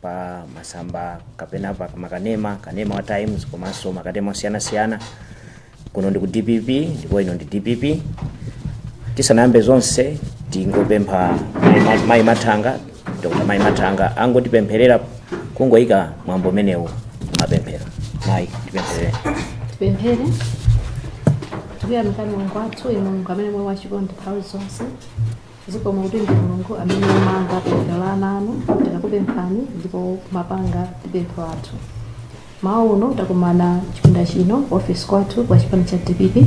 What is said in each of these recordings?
Pa masamba kapena pa makanema, kanema wa Times komanso makanema osiyanasiyana. Kuno ndi ku DPP ndipo ino ndi DPP. Tisanayambe zonse, tingopempha Mayi Mathanga, Dr. Mayi Mathanga, angotipempherera, kungoyika mwambo umenewu mapemphero. Mayi, tipempherere. Tipemphere. Tikuyamikani Mulungu wathu, inu Mulungu amene muli wachikondi nthawi zonse. Zikomo kuti ndi Mulungu amene mumamva pemphero la ana anu. Tikakupemphani ndipo mumapanga ndi pempho lathu. Mawa uno takumana chipinda chino, office kwathu kwa chipani cha DPP,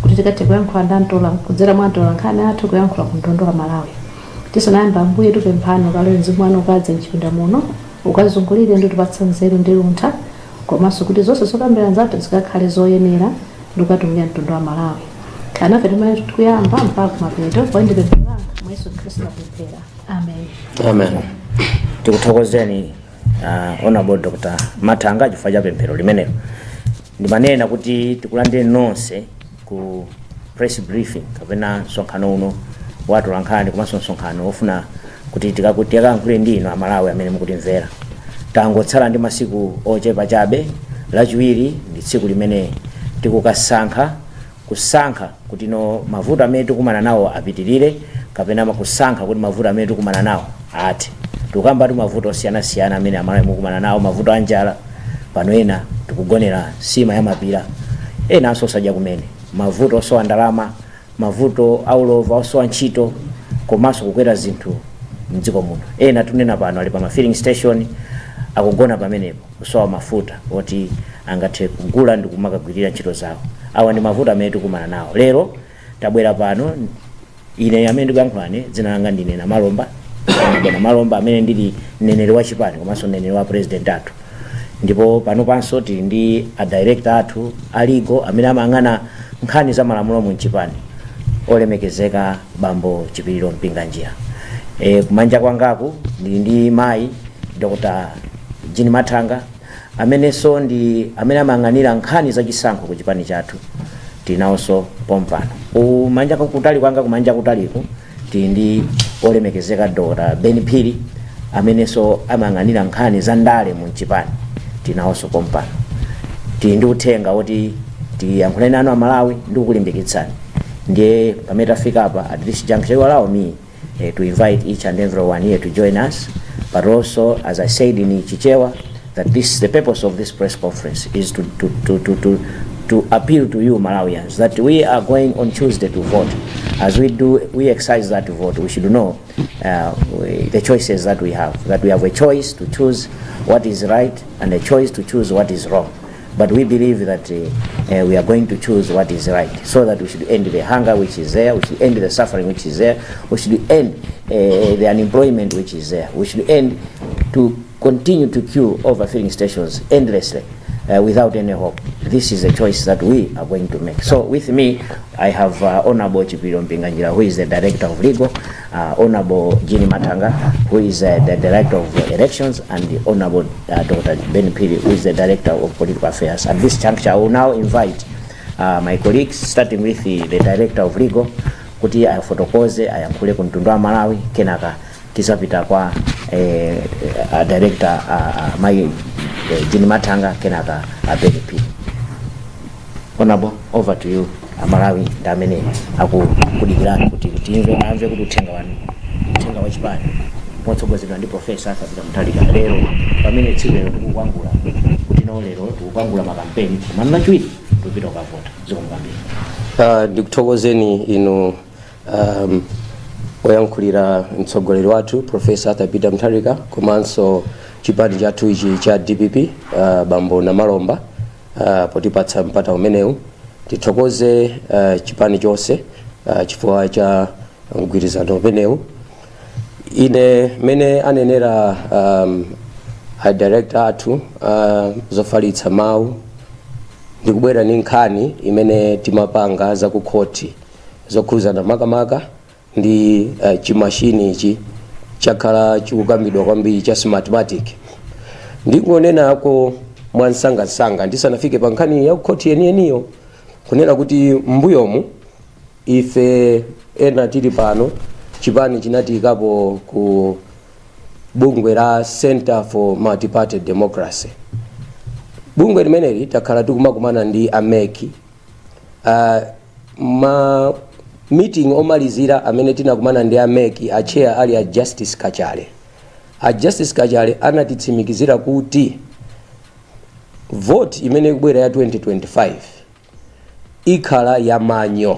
kuti tikathe kuyankhula ndi antola kudzera mwa antola nkhani athu, kuyankhula ku mtundu wa Malawi. Tisanayamba, Ambuye, tipemphani ukalowe, mzimu wanu ukadze mchipinda muno, ukazungulire ndi kutipatsa nzeru ndi luntha, komanso kuti zonse zokambirana zathu zikakhale zoyenera ndi kukatumikira mtundu wa Malawi. Kanafe timene tikuyamba mpaka kumapeto, kwa ndi pemphero langa mwa Yesu Khristu tapemphera, amen. Amen. Tikuthokozeni, Honorable Dr. Mathanga, chifukwa cha pemphero limenelo. Ndimanena kuti tikulandireni nonse ku press briefing kapena msonkhano uno wa atolankhani, komanso msonkhano wofuna kuti tikayankhule ndi inu Amalawi amene mukutimvera. Tangotsala ndi masiku ochepa chabe. Lachiwiri ndi tsiku limene tikukasankha, kusankha kuti no mavuto amene tikumana nawo apitirire kapena kusankha kuti mavuto amene tikumana nawo athe. Tikukambatu mavuto osiyanasiyana amene Amalawi mukumana nawo: mavuto a njala, pano ena tikugonera sima ya mapira, enanso osadya kumene, mavuto osowa ndalama, mavuto aulova, osowa ntchito, komanso kukwera zinthu mdziko muno. Ena tunena pano ali pa ma filling station, akugona pamenepo kusowa mafuta oti angathe kugula ndi kumakagwirira ntchito zawo. Awa ndi mavuto amene tikumana nawo. Lero tabwera pano. Ine amene ndikuyankhulani, dzina langa ndine Namalomba, Bwana Malomba, amene ndili mneneri wa chipani komanso mneneri wa president athu. Ndipo pano panso tili ndi a director athu a legal amene amayang'ana nkhani za malamulo mu chipani, olemekezeka Bambo Chipiliro Mpinganjira. Kumanja kwangaku ndili ndi mayi Dr. Jean Mathanga, amenenso ndi amene amayang'anira nkhani zachisankho ku chipani chathu. Tinawonso pompano. Kumanja kutali kwanga, kumanja kutaliku, tili ndi olemekezeka Dr. Ben Phiri, amenenso amayang'anira nkhani za ndale mu chipani. Tinawonso pompano. Tili ndi uthenga woti tiyankhuleni nanu Amalawi ndi kukulimbikitsani. Ndiye pamene tafika apa, at this juncture, you allow me to invite each and everyone here to join us. But also, as I said in Chichewa, that this the purpose of this press conference is to appeal to you Malawians that we are going on Tuesday to vote. As we do, we exercise that vote, we should know the choices that we have, that we have a choice to choose what is right and a choice to choose what is wrong. But we believe that we are going to choose what is right, so that we should end the hunger which is there, we should end the suffering which is there, we should end the unemployment which is there, we should end to continue to queue over filling stations endlessly without any hope. This is a choice that we are going to make. So with me, I have Honorable Chipiliro Mpinganjira, who is the Director of Legal, Honorable Jean Mathanga, who is the Director of Elections, and the Honorable Dr. Ben Phiri, who is the Director of Political Affairs. At this juncture, I will now invite my colleagues, starting with the Director of Legal, kuti afotokoze, ayankhule ku mtundu wa Malawi. Kenaka tizapita kwa director mayi Jean Mathanga, kenaka a Ben Phiri. Honorable, over to you. Amalawi ndi amene akukudikirani kuti timve, amve kuti uthenga wanu, uthenga wa chipani motsogozedwa ndi Professor Arthur Peter Mutharika, lero pamene tsiku lero tikukwangula kuti no lero tikukwangula makampeni, koma lachiwiri tikupita kukavota. Zikomo kwambiri. Ndikuthokozeni inu oyankhulira mtsogoleri wathu Professor Arthur Peter Mutharika komanso chipani chathu ichi cha DPP, Bambo Namalomba, potipatsa mpata umenewu. Tithokoze chipani chonse chifukwa cha mgwirizano umenewu. Ine, mene anenera a director athu zofalitsa mawu, ndikubwera ndi nkhani imene timapanga za ku khoti zokhuzana makamaka ndi chimashini ichi chakhala chikukambidwa kwambiri cha Smartmatic. Ndingonenako mwansangasanga ndisanafike pa nkhani ya kukhoti yeniyeniyo, kunena kuti mbuyomu ife ena tili pano, chipani chinatiyikapo ku Bungwe la Center for Multiparty Democracy, bungwe limeneli takhala tikumakumana ndi a MEC. Ma meeting omalizira amene tinakumana ndi a MEC, a chair ali a Justice Kachale. A Justice Kachale anatitsimikizira kuti vote imene ikubwera ya 2025 ikhala ya manual.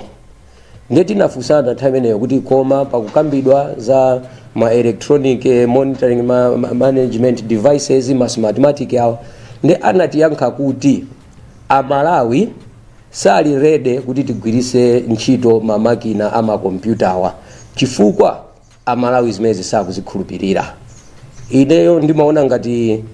Ndiye tinafunsana nthawi imeneyo kuti koma pakukambidwa za ma electronic monitoring management devices, ma Smartmatic awa, ndi anatiyankha kuti Amalawi sali ready kuti tigwirise ntchito mamakina amakompyutawa, chifukwa Amalawi zimene sakuzikhulupirira. Ineyo ndimaona ngati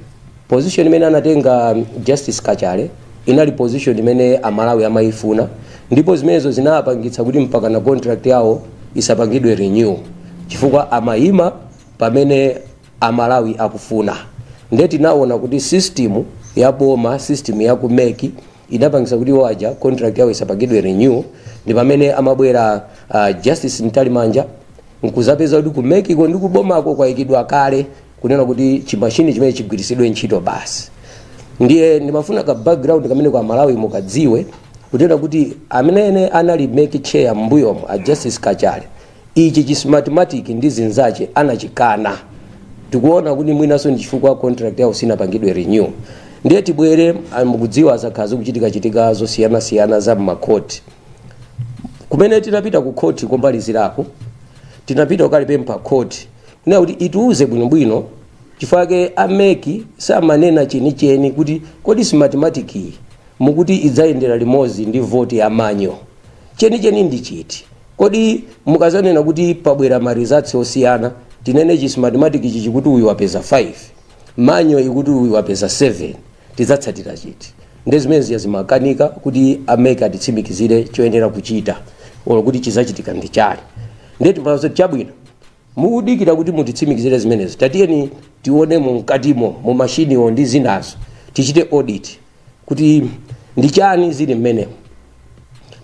position imene anatenga Justice Kachale inali position imene Amalawi amayifuna, ndipo zimenezo zinapangitsa kuti mpaka na contract yawo isapangidwe renew, chifukwa amayima pamene Amalawi akufuna. Ndiye tinaona kuti system ya boma, system ya ku MEC, inapangitsa kuti waja contract yawo isapangidwe renew. Ndi pamene amabwera Justice Mtalimanja nkuzapeza kuti ku MEC ko ndi kubomako kwayikidwa kale kunena kuti chimashini chimene chigwirisidwe ntchito basi. Ndiye ndimafuna ka background kamene kwa Malawi mukadziwe, kunena kuti amene anali MEC chair m'mbuyomo, a Justice Kachale, ichi chi Smartmatic ndi zinzache anachikana. Tikuona kuti mwinanso ndi chifukwa contract yawo sinapangidwe renew. Ndiye tibwere, mukudziwa zakhala zikuchitika-chitika zosiyanasiyana za mmakhoti. Kumene tinapita ku khoti komalizirako, tinapita kukalipempha khoti kunena kuti itiuze bwinobwino, chifukwa a MEC samanena chenicheni kuti kodi Smartmatic iyi mukuti idzayendera limodzi ndi voti ya manual, chenicheni ndi chiti? Kodi mukazanena kuti pabwera ma results osiyana, tinene chi Smartmatic ichi chikuti uyu wapeza 5, manual ikuti uyu wapeza 7, tidzatsatira chiti? Ndi zimene ziya zimakanika kuti a MEC atitsimikizire choyenera kuchita olo kuti chizachitika ndi chali. Ndiye timazo chabwino, mukudikira kuti mutitsimikizire zimenezo, tatiyeni tione mu mkatimo mu mashiniwo ndi zinazo, tichite audit kuti ndi chani zili mmenemo.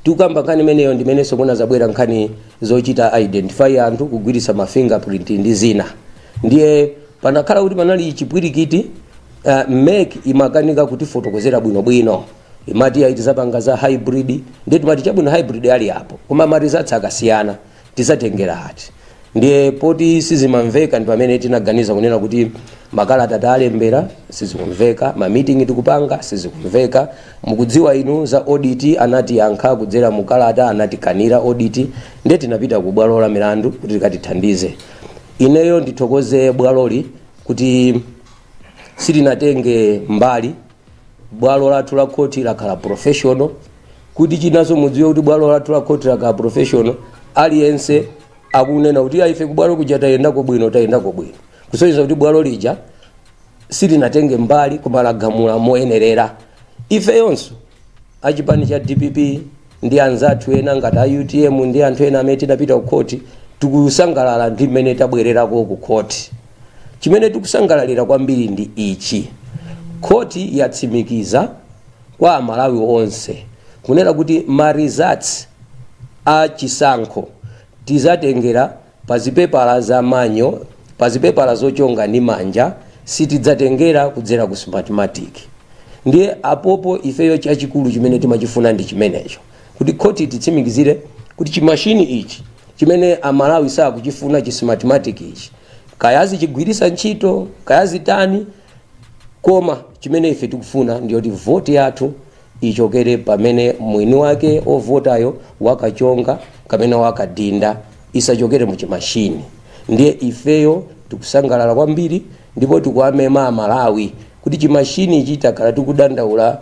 Tikukamba nkhani imeneyo, ndimenenso kunazabwera nkhani zochita identify anthu kugwiritsa ma fingerprint ndi zina. Ndiye panakhala kuti panali chipwirikiti. MEC imakanika kutifotokozera bwinobwino, imati ayi, tizapanga za hybrid. Ndiye timati chabwino, hybrid ali apo, koma ma results akasiyana tizatengera ati? Ndiye poti sizimamveka, ndi pamene tinaganiza kunena kuti makalata talembera sizikumveka, ma meeting tikupanga sizikumveka. Mukudziwa inu za audit, anatiyankha kudzera mukalata, anatikanira audit. Ndiye tinapita ku bwalo la milandu kuti likatithandize. Ineyo ndithokoze bwaloli kuti silinatenge mbali. Bwalo lathu la khoti lakhala professional. Kuti chinanso mudziwe kuti bwalo lathu la khoti lakhala professional, aliyense akunena kuti ife kubwalo kuja tayendako bwino, tayendako bwino, kusonyeza kuti bwalo lija silinatenge mbali koma lagamula moyenerera. Ifeyonso achipani cha DPP ndi anzathu ena ngati a UTM ndi anthu ena amene tinapita ku khoti, tikusangalala ndi mmene tabwererako ku khoti. Chimene tikusangalalira kwambiri ndi ichi: khoti yatsimikiza kwa Amalawi onse kunena kuti ma results a chisankho tizatengera pa zipepala za manual, pa zipepala zochonga ndi manja, sitidzatengera kudzera ku Smartmatic. Ndiye apopo ifeyo chachikulu chimene timachifuna ndi chimenecho, kuti khoti titsimikizire kuti chimashini ichi chimene Amalawi sakuchifuna, chi Smartmatic ichi, kayazi chigwirisa ntchito kayazitani, koma chimene ife tikufuna ndiyoti voti yathu ichokere pamene mwini wake ovotayo wakachonga kapena wakadinda, isachokere mu chimashini. Ndiye ifeyo tikusangalala kwambiri ndipo tikuamema Amalawi kuti chimashini ichi takhala tikudandaula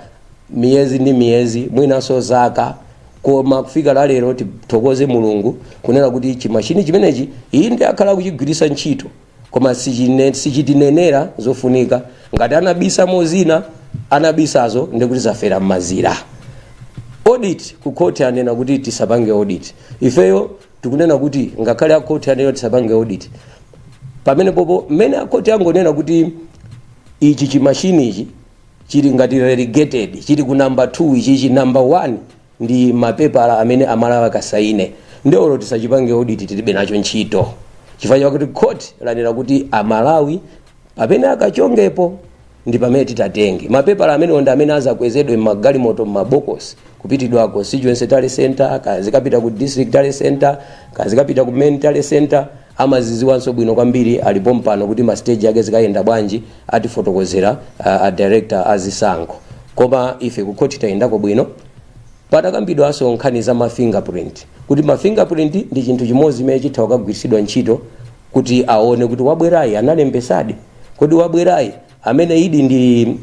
miyezi ndi miyezi, mwinanso zaka, koma kufika la lero tithokoze Mulungu kunena kuti chimashini chimenechi inde akhala kuchigwirisa ntchito, koma sichitinenera zofunika. Ngati anabisa mozina, anabisazo ndikuti zafera m'mazira. Audit ku khoti anena kuti tisapange audit. Ifeyo tikunena kuti ngakhale akhoti anena tisapange audit, pamene popo mmene akhoti angonena kuti ichi chimashini ichi chili ngati relegated, chili ku number 2, ichichi number 1 ndi mapepala amene Amalawi akasaine, ndiolo tisachipange audit, tilibe nacho ntchito, chifukwa chakuti court lanena kuti Amalawi Pamene akachongepo ndi pamene titatenge mapepala amenewo, ndi amene azakwezedwe m'magalimoto, m'mabokosi, kupitidwa constituency tally center, kaya zikapita ku district tally center, kaya zikapita ku main tally center. Amaziziwanso bwino kwambiri, alipo mpano kuti ma stage ake zikayenda bwanji, atifotokozera a director azisankho. Koma ife ku khoti tayendako bwino. Patakambidwanso nkhani za ma fingerprint, kuti ma fingerprint ndi chinthu chimodzi chimene chitha kukagwiritsidwa ntchito kuti aone kuti wabwerayi analembesadi, kodi wabwerayi amene idi ndi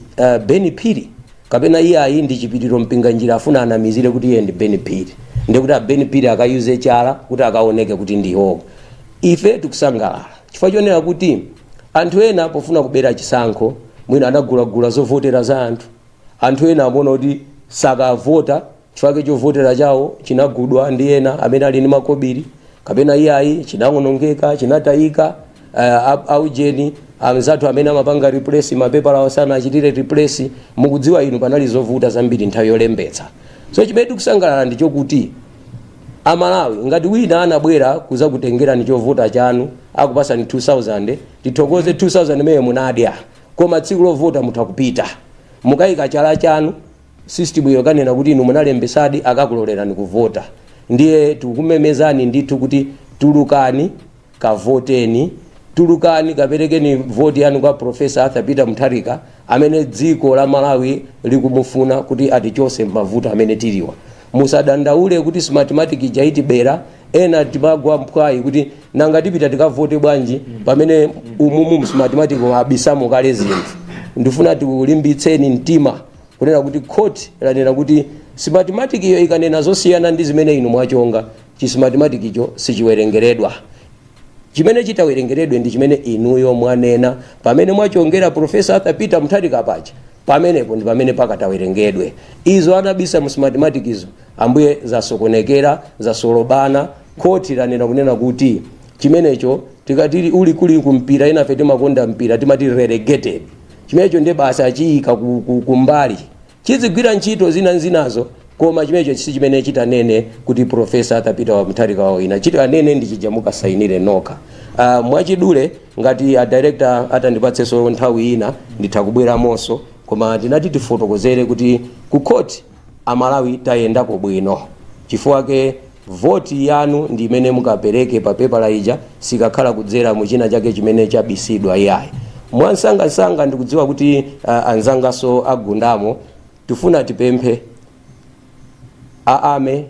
Ben Phiri kapena iye ayi ndi Chipiriro Mpinganjira, afuna anamizire kuti iye ndi Ben Phiri, ndikuti a Ben Phiri akayuze chala kuti akaoneke kuti ndi iwowo. Ife tikusangalala chifukwa chonena kuti anthu ena pofuna kubera chisankho mwina anagulagula zovotera za anthu. Anthu ena amaona kuti sakavota chifukwa chovotera chawo chinagudwa ndi ena amene ali ndi makobiri, kapena iyayi chinawonongeka, chinatayika, aujeni anzathu amene amapanga replace mapepala awo sanachitire replace. Mukudziwa inu, panali zovuta zambiri nthawi yolembetsa. So chimene tikusangalala ndi chokuti Amalawi, ngati wina anabwera kuzakutengerani chovota chanu, akupasani 2000, tithokoze, 2000 imene munadya, koma tsiku lovota mutha kupita mukayika chala chanu, system iyo kanena kuti inu munalembesadi, akakulolerani kuvota. Ndiye tikumemezani ndithu kuti tulukani, kavoteni, tulukani, kaperekeni voti yanu kwa Professor Arthur Peter Mutharika amene dziko la Malawi likumufuna kuti atichose mavuto amene tiliwa. Musadandaule kuti Smartmatic ija itibera. Ena timagwa mphwayi kuti nanga tipita tikavote bwanji pamene umumu Smartmatic abisamo kale zinthu? Ndifuna tikulimbitseni mtima kunena kuti court lanena kuti Smartmatic iyo ikanena zosiyana ndi zimene inu mwachonga, chi Smartmatic icho sichiwerengeredwa. Chimene chitawerengeredwe ndi chimene inuyo mwanena pamene mwachongera Professor Arthur Peter Mutharika paja. Pamenepo ndi pamene pakatawerengedwe. Izo anabisa mu Smartmatic izo, ambuye, zasokonekera, zasolobana. Khoti lanena kunena kuti chimenecho tikatili uli kuli kumpira, inafe timakonda mpira, timati relegated. Chimenecho ndiye basi achiyika kumbali, chizigwira ntchito zina zinazo, koma chimenecho si chimene chitanene kuti Professor Arthur Peter Mutharika wawina. Chitanene ndi chija mukasayinire nokha. Mwachidule, ngati a director atandipatsenso nthawi ina nditha kubweramonso, koma tinati tifotokozere kuti ku court Amalawi tayendako bwino, chifukwa ke voti yanu ndi imene mukapereke pa pepala ija, sikakhala kudzera mu china chake chimene chabisidwa, iyayi. Mwansangasanga, ndikudziwa kuti anzangaso agundamo, tifuna tipemphe a army,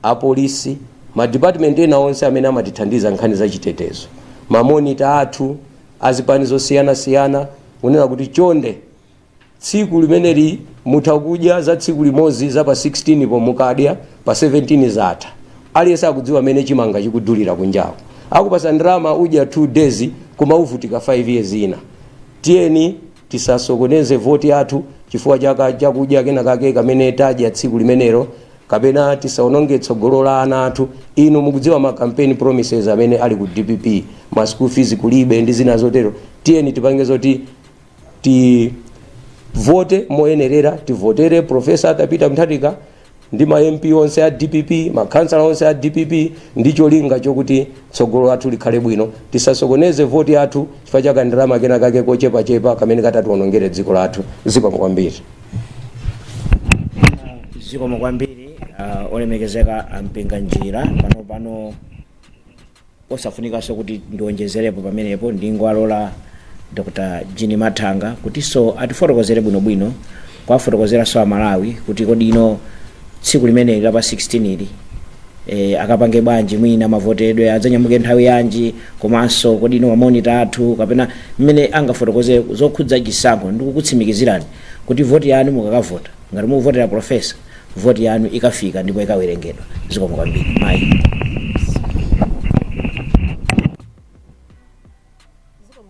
apolisi, ma department ena onse amene amatithandiza nkhani za chitetezo, ma monitor athu azipani zosiyanasiyana, kunena kuti chonde, tsiku limeneli mutha kudya za tsiku limodzi za pa 16 po, mukadya pa 17 zatha. Aliyense akudziwa amene chimanga chikudulira kunjawo, akupasa ndalama udya 2 days, koma uvutika 5 years ina. Tiyeni tisasokoneze voti yathu chifukwa chaka chakudya kena kake kamene tadya tsiku limenelo, kapena tisaononge tsogolo la ana athu. Inu mukudziwa ma campaign promises amene ali ku DPP, ma school fees kulibe ndi zina zotero. Tiyeni tipange zoti tivote moyenerera, tivotere Professor Arthur Peter Mutharika ndi ma MP onse a DPP, makhansala onse a DPP, ndi cholinga chokuti tsogolo lathu likhale bwino. Tisasokoneze voti yathu chifukwa cha kandalama kena kake kochepachepa kamene katatiwonongere dziko lathu. Zikomo kwambiri. Zikomo kwambiri, olemekezeka a Mpinganjira. Pano pano osafunikanso kuti ndionjezerepo pamenepo, ndingwalola Dr Jean Mathanga kutinso atifotokozere bwinobwino, kwafotokozeranso Amalawi kuti kodi ino tsiku limeneli la pa 16 ili akapange bwanji, mwina mavotedwe adzanyamuke nthawi yanji, komanso kodi ino ma monitor athu, kapena mmene angafotokoze zokhudza chisankho. Ndikukutsimikizirani kuti voti yanu mukakavota, ngati mukuvotera professor, voti yanu ikafika ndipo ikawerengedwa. Zikomo kwambiri, mayi.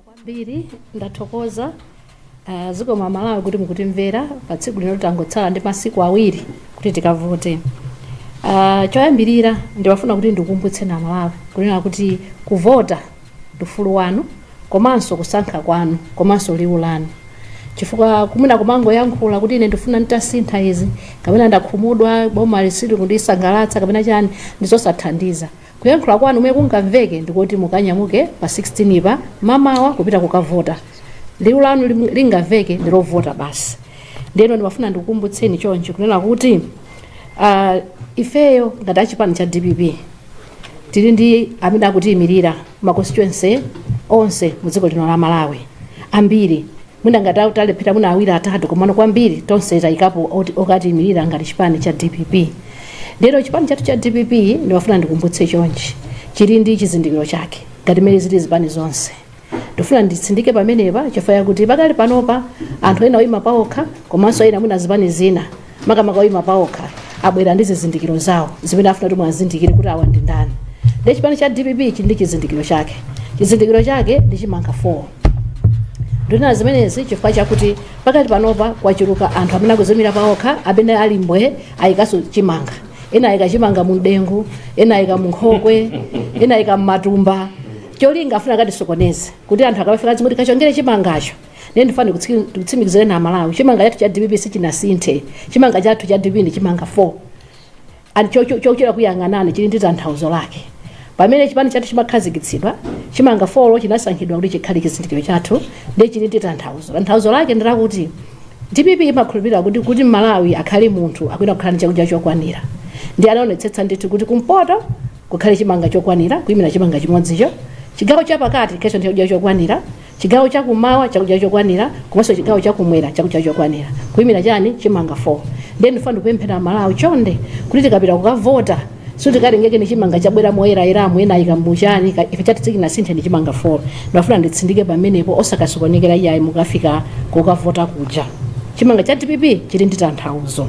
Kwambiri, ndathokoza. Zikomo Amalawi kuti mukutimvera pa tsiku lino. Tangotsala ndi masiku 2 kuti tikavote. Choyambirira ndimafuna kuti ndikukumbutseni Amalawi kunena kuti kuvota ndi ufulu wanu, komanso kusankha kwanu, komanso liwu lanu, chifukwa kumwina kumangoyankhula kuti ine ndifuna nditasintha izi, kapena ndakhumudwa, boma sili kundisangalatsa, kapena chani, ndizosathandiza. Kuyankhula kwanu kumene kungamveke ndikuti mukanyamuke pa 16 pa mamawa kupita kukavota. Liwu lanu lingamveke ndi lovota basi. Ndeno ndimafuna ndikukumbutseni choncho kunena kuti ifeyo ngati achipani cha DPP tili ndi amene akutiyimirira ma constituency onse mu dziko lino la Malawi. Ambiri mwina ngati talephera mwina awiri, atatu, komano kwambiri tonse tayikapo okatiyimirira ngati chipani cha DPP. Ndero chipani chathu cha DPP, ndimafuna ndikumbutse chonchi, chili ndi chizindikiro chake ngati mmene zili zipani zonse. Ndifuna nditsindike pamenepa chifukwa kuti pakali panopa anthu ena oyima paokha komanso ena mwina zipani zina, makamaka oyima paokha, abwera ndi zizindikiro zawo zimene afuna kuti mwazindikire kuti awa ndi ndani. Ndi chipani cha DPP chili ndi chizindikiro chake. Chizindikiro chake ndi chimanga 4. Ndinena zimenezi chifukwa chakuti pakati panopa kwachuluka anthu amene akuzimira paokha, amene ali mbwe, ayikaso chimanga. Ena ayika chimanga mu mdengu, ena ayika mu nkhokwe, ena ayika mmatumba, cholinga afuna akatisokoneze kuti anthu akafika zingoti kachongere chimangacho. Ndiye ndifane kutsimikizire na Malawi, chimanga chathu cha DPP sichinasinthe. Chimanga chathu cha DPP ndi chimanga 4 and chochera kuyang'anani chili ndi tanthauzo lake. Pamene chipani chathu chimakhazikitsidwa, chimanga 4 chinasankhidwa kuti chikhale chizindikiro chathu. Ndiye chili ndi tanthauzo. Tanthauzo lake ndi lakuti DPP imakhulupirira kuti Malawi akhale munthu akuyenera kukhala ndi chakudya chokwanira. Ndi anaonetsetsa ndithu kuti kumpoto kukhale chimanga chokwanira, kuyimira chimanga chimodzicho, chigawo chapakati khenso ndi chakudya chokwanira, chigawo chakumawa chakudya chokwanira, komanso chigawo chakumwera chakudya chokwanira, kuyimira chani? Chimanga 4. Ndiye ndifuna ndikupemphera Malawi chonde kuti tikapita kukavota sitikatengeke ni chimanga chabwera moyerayeramo, ena ayika muchani. Ife chathu sichinasinthe, ndi chimanga 4. Ndimafuna nditsindike pamenepo, osakasokonekera iyayi mukafika kukavota kuja. Chimanga cha DPP chili ndi tanthauzo.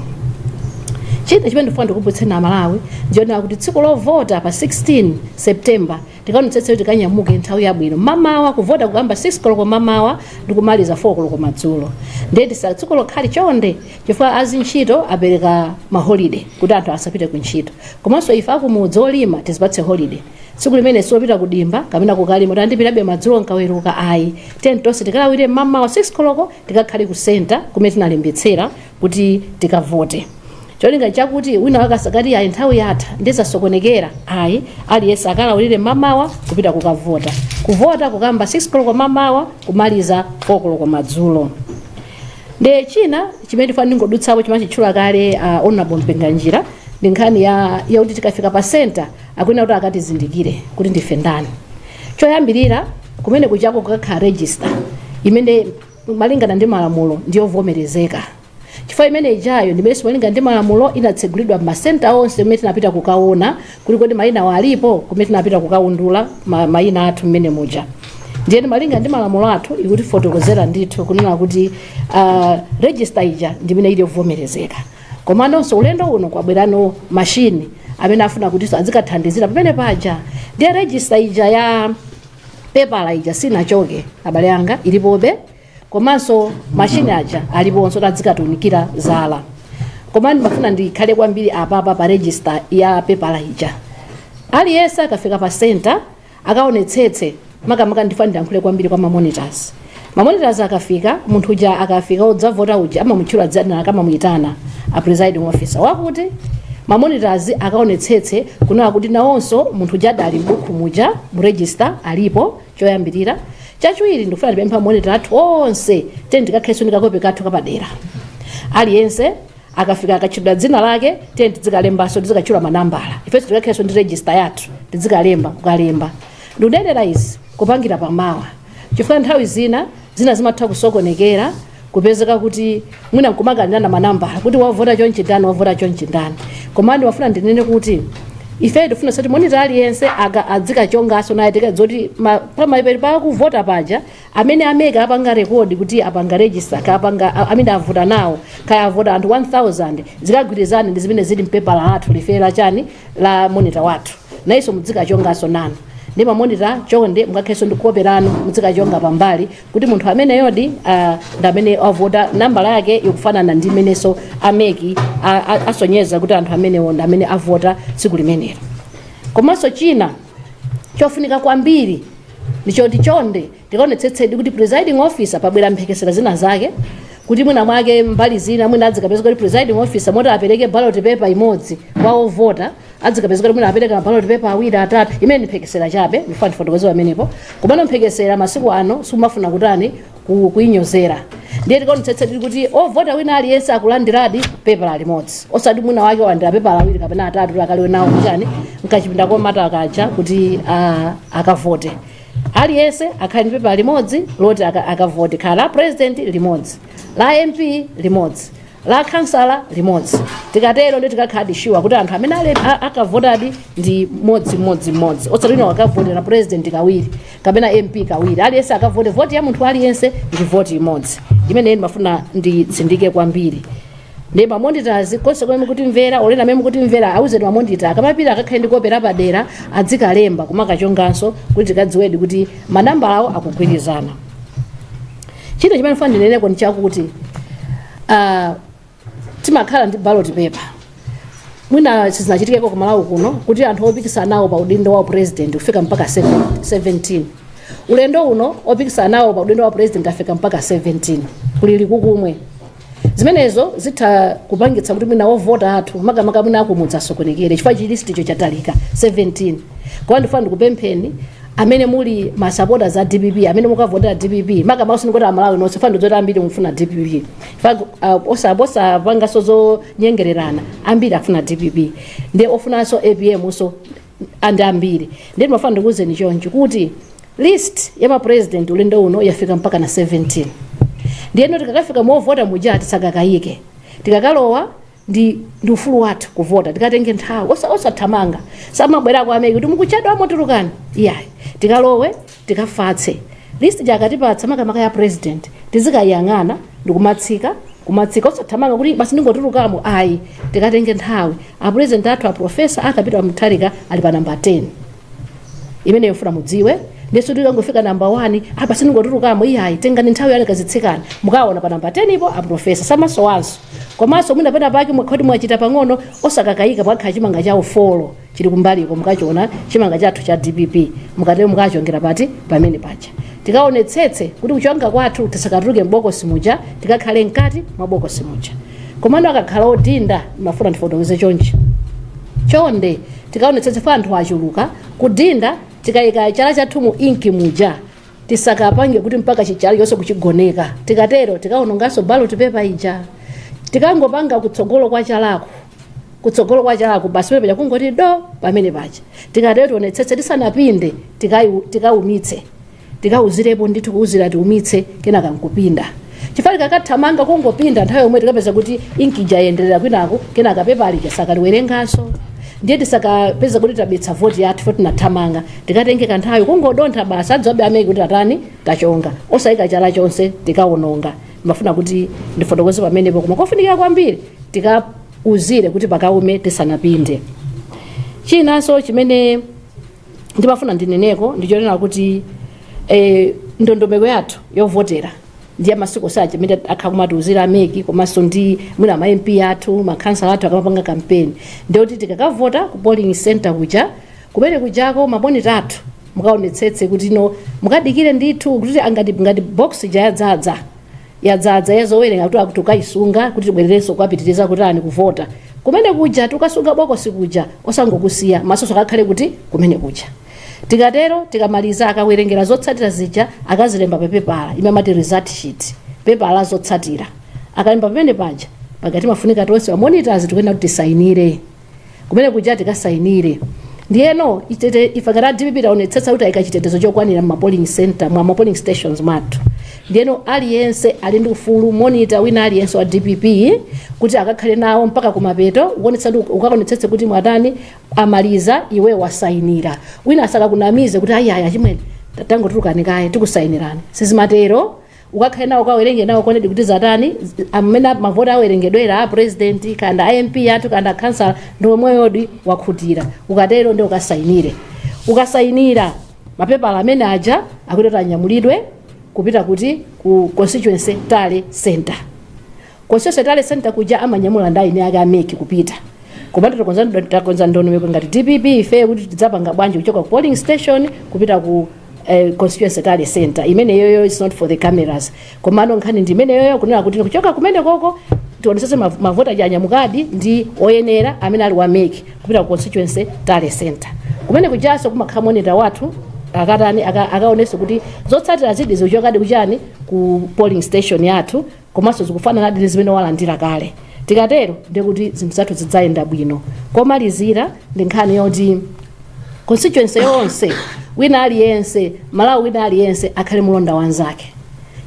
China chimene ndifuna ndikukumbutseni Amalawi ndionera kuti tsiku lovota pa 16 September tikaonetsetse kuti tikanyamuke nthawi yabwino mamawa. Kuvota kuyamba 6 koloko mamawa ndikumaliza 4 koloko madzulo. Ndiye tsiku lokhali chonde, chifukwa azintchito apereka ma holiday kuti anthu asapite ku ntchito, komanso ife akumudzi olima tizipatse holiday tsiku limene siwopita kudimba kapena kukalima kuti andipitabe madzulo nkaweruka, ayi. Tiyeni tonse tikalawire mamawa 6 koloko, tikakhale ku center kumene tinalembetsera kuti tikavote, cholinga chakuti wina wakasakati ayi, nthawi yatha ndizasokonekera, ayi. Aliyense akalawirire mamawa kupita kukavota. Kuvota kukamba 6 koloko mamawa, kumaliza 4 koloko madzulo. Nde china chimene ndifuna ndingodutsapo, chimene chitchula kale Honorable Mpinganjira, ndi nkhani yakuti tikafika pa center akuyenera kuti akatizindikire kuti ndife ndani. Choyambirira, kumene kuchako kukakhala register imene malingana ndi malamulo ndiyovomerezeka, chifukwa imene ijayo ndimene malingana ndi malamulo inatsegulidwa m'ma center onse kumene tinapita kukaona kuti kodi mayina alipo, kumene tinapita kukaundula mayina athu mmene muja. Ndiyeni malinga ndi malamulo athu ikutifotokozera ndithu kunena kuti register ija ndimene ili yovomerezeka. Komanonso ulendo uno kwabwerano mashini amene afuna kuti azikathandizira pamene paja. Ndiye register ija ya pepala ija sinachoke, abale anga, ilipobe, komanso mashini aja aliponso tadzikatiunikira zala. Koma ndimafuna ndikhale kwambiri apapa pa register ya pepala ija. Aliyense akafika pa center akaonetsetse, makamaka ndifuna ndiyankhule kwambiri kwa ma monitors. Ma monitors akafika, munthu uja akafika udzavota uja amamutchula dzina, akamamuyitana a presiding officer wakuti, ma monitors akaonetsetse kunena kuti nawonso munthu uja adali m'buku muja mu register alipo, choyambirira. Chachiwiri, ndikufuna ndipempha monitor athu onse, tiyeni tikakhalenso ndi kakope kathu kapadera. Aliyense akafika, akatchulidwa dzina lake, tiyeni tizikalembanso, tizikatchula manambala. Ifenso tikakhalenso ndi register yathu, tizikalemba kukalemba. Ndikunenera izi kupangira pamawa chifukwa nthawi zina zina zimatha kusokonekera, kupezeka kuti mwina nkumakanirana manambala kuti wavota chonchi ndani, wavota chonchi ndani. Koma ndimafuna ndinene kuti ife tifuna sati monitor aliyense adzikachongaso naye tikadzoti pamaperi pakuvota paja amene a MEC apanga record kuti apanga register kapanga amene avota nawo, kaya avota anthu 1000, zikagwirizane ndi zimene zili mpepala lathu life la chani, la monitor wathu. Nayenso mudzikachongaso nanu ndi ma monitor chonde, mukakhalenso ndi kope lanu, mudzikachonga pambali kuti munthu ameneyodi ndi amene avota, nambala yake ikufanana ndi imenenso a MEC asonyeza kuti anthu amenewo ndi amene avota tsiku limenelo. Komanso china chofunika kwambiri ndichoti chonde tikaonetsetsedi kuti presiding officer, pabwera mphekesera zina zake kuti mwina mwake mbali zina mwina adzikapeza kuti presiding officer moti apereke ballot paper imodzi kwa ovota, adzikapeza kuti mwina apereka ballot paper awiri, atatu. Imene ndi mphekesera chabe, ndifuna ndifotokoze pamenepo. Komano mphekesera masiku ano sumafuna kutani. Kuinyozera. Ndiye tikaonetsetse tili kuti ovota wina aliyense akulandiradi pepala limodzi, osati mwina wake walandira pepala awiri kapena atatu kuti akaliwe nawo kuchani, mkachipinda komata kaja, kuti akavote. Aliyense akhale ndi pepala limodzi loti akavote, khala la president limodzi, la MP limodzi, la kansala limodzi. Tikatero ndi tikakhala sure kuti anthu amene ali akavotadi ndi mmodzi mmodzi mmodzi, osati wina wakavotera president kawiri kapena MP kawiri. Aliyense akavote, voti ya munthu aliyense ndi voti imodzi. Imene ndimafuna nditsindike kwambiri. Ndi ma monitors konse komwe mukutimvera, olena amene mukutimvera, auzeni ma monitor akamapita akakhale ndi kope lapadera, adzikalemba kumakachonganso kuti tikadziwedi kuti manambala awo akugwirizana. China chimene ndifuna ndineneko ndi chakuti timakhala ndi ballot paper. Mwina sizinachitikeko ku Malawi kuno kuti anthu opikisana nawo pa udindo wa president kufika mpaka 17. Ulendo uno opikisana nawo pa udindo wa president afika mpaka 17, kuli likukumwe. Zimenezo zitha kupangitsa kuti mwina wovota athu, makamaka mwina akumudzi, asokonekere chifukwa chi list icho chatalika, 17. Koma ndifuna ndikupempheni amene muli ma supporters a DPP, amene mukavotera DPP, makamaka sindikuti Amalawi nonse, funa ndizoti ambiri mufuna DPP. Osapanganso zonyengererana, ambiri afuna DPP, ndiye ofunanso APM so andi ambiri. Ndiye ndimafuna ndikuwuzeni chonchi kuti list ya ma president ulendo uno yafika mpaka na 17. Ndiyeno tikakafika movota muja tisakakayike. Tikakalowa ndi ufulu wathu kuvota, tikatenge nthawi, osathamanga. Samabwerako a MEC kuti mukuchedwa, motulukani, iyayi. Tikalowe, tikafatse. List jakatipatsa, makamaka ya president, tizikayang'ana ndikumatsika kumatsika, osathamanga kuti basi ndingotulukamo, ayi. Tikatenge nthawi. A president athu, a Professor Arthur Peter Mutharika, ali pa namba 10. Imeneyo mfuna mudziwe. Ndiso tikangofika namba 1, apa sindingotulukamo, iyayi. Tengani nthawi yanu, kazitsikana, mukaona pa namba 10 ipo a professor samasowanso. Komanso mwina pena pake mwakhoti mwachita pang'ono, osakakayika, mwakhala chimanga cha ufolo chili kumbaliko, mukachiona chimanga chathu cha DPP. Mukatero mukachongera pati pamene paja. Tikaonetsetse kuti kuchonga kwathu tisakatuluke m'bokosi muja, tikakhale mkati mwa bokosi muja. Komano akakhala odinda, mafuna ndifotokoze chonchi: chonde tikaonetsetse fa anthu achuluka kudinda. Tikayika chala chathu mu inki muja, tisakapange kuti mpaka chichala chonse kuchigoneka. Tikatero tikaononganso ballot paper ija. Tikangopanga kutsogolo kwa chalako, kutsogolo kwa chalako basi, pamene paja kungoti do pamene paja. Tikatero tionetsetse tisanapinde tikaumitse, tikauzirepo ndithu, kuuzira tiumitse, kenaka nkupinda, chifukwa tikakathamanga kungopinda nthawi yomwe, tikapeza kuti inkija yenderera kwinaku, kenaka pepa lija sakaliwerenganso. Ndiye tisakapeza kuti tabetsa voti yathu fo tinathamanga. Tikatenge kanthawi, kungodontha basi, adzabe a MEC kuti atani, tachonga, osayika chala chonse, tikawononga. Ndimafuna kuti ndifotokoze pamenepo. Koma kofunikira kwambiri, tikauzire kuti pakaume tisanapinde. Chinanso chimene ndimafuna ndineneko ndichonena kuti ndondomeko yathu yovotera ndiye masiku sacha imene akha kumatiuzira a MEC, komanso ndi mwina ma MP athu, makhansala athu akamapanga kampeni, ndiyoti tikakavota ku polling center kuja, kumene kujako ma monitor athu mukaonetsetse kuti no, mukadikire ndithu kuti angati ngati box ija yadzadza, yadzadza yazowerenga, kuti akuti ukayisunga kuti tibwererenso kukapitiriza kutani, kuvota kumene kuja. Tukasunga bokosi kuja, osangokusiya masoso, akakhale kuti kumene kuja. Tikatero, tikamaliza, akawerengera zotsatira zija, akazilemba pa pepala imene amati result sheet, pepala zotsatira. Akalemba pamene paja, pakati mafunika tonse ma monitors tikuyenera kuti tisayinire kumene kuja, tikasayinire. Ndiyeno ife ngati a DPP taonetsetsa kuti ayika chitetezo chokwanira mma polling center, mwa ma polling stations mwathu. Ndiyeno aliyense ali ndi ufulu, monitor wina aliyense wa DPP, kuti akakhale nawo mpaka kumapeto, ukaonetsetse kuti mwatani, amaliza, iwe wasayinira. Wina asakakunamize kuti ayaya chimwene, tangotulukani kaye, tikusayinirani. Sizimatero. Ukakhale nawo, ukawerenge nawo konedi kuti zatani, amene mavoti awerengedwera a president kanda a MP athu kanda council ndi omweyodi, wakhutira. Ukatero ndi ukasayinire. Ukasayinira, mapepala amene aja akuti anyamulidwe kupita kuti? Ku constituency tally center. Constituency tally center kuja amanyamula ndi eni ake a MEC kupita. Komatu takonza ndondomeko ngati DPP ife kuti tidzapanga bwanji kuchoka ku polling station kupita ku constituency tally center. Imene yoyo is not for the cameras, komano nkhani ndi imene yoyo, kunena kuti kuchoka kumene koko tionesese mavota aja anyamukadi ndi oyenera amene ali wa MEC kupita ku constituency tally center. Kumene kujaso kumakhala monitor wathu, akatani, akaonese kuti zotsatira zidi zikuchokadi kuchani, ku Ku polling station yathu, komanso zikufanana ndi zimene walandira kale. Tikatero ndiye kuti zinthu zathu zidzayenda bwino. Komalizira ndi nkhani yoti constituency yonse, wina aliyense, Malawi wina aliyense akhale mulonda wanzake,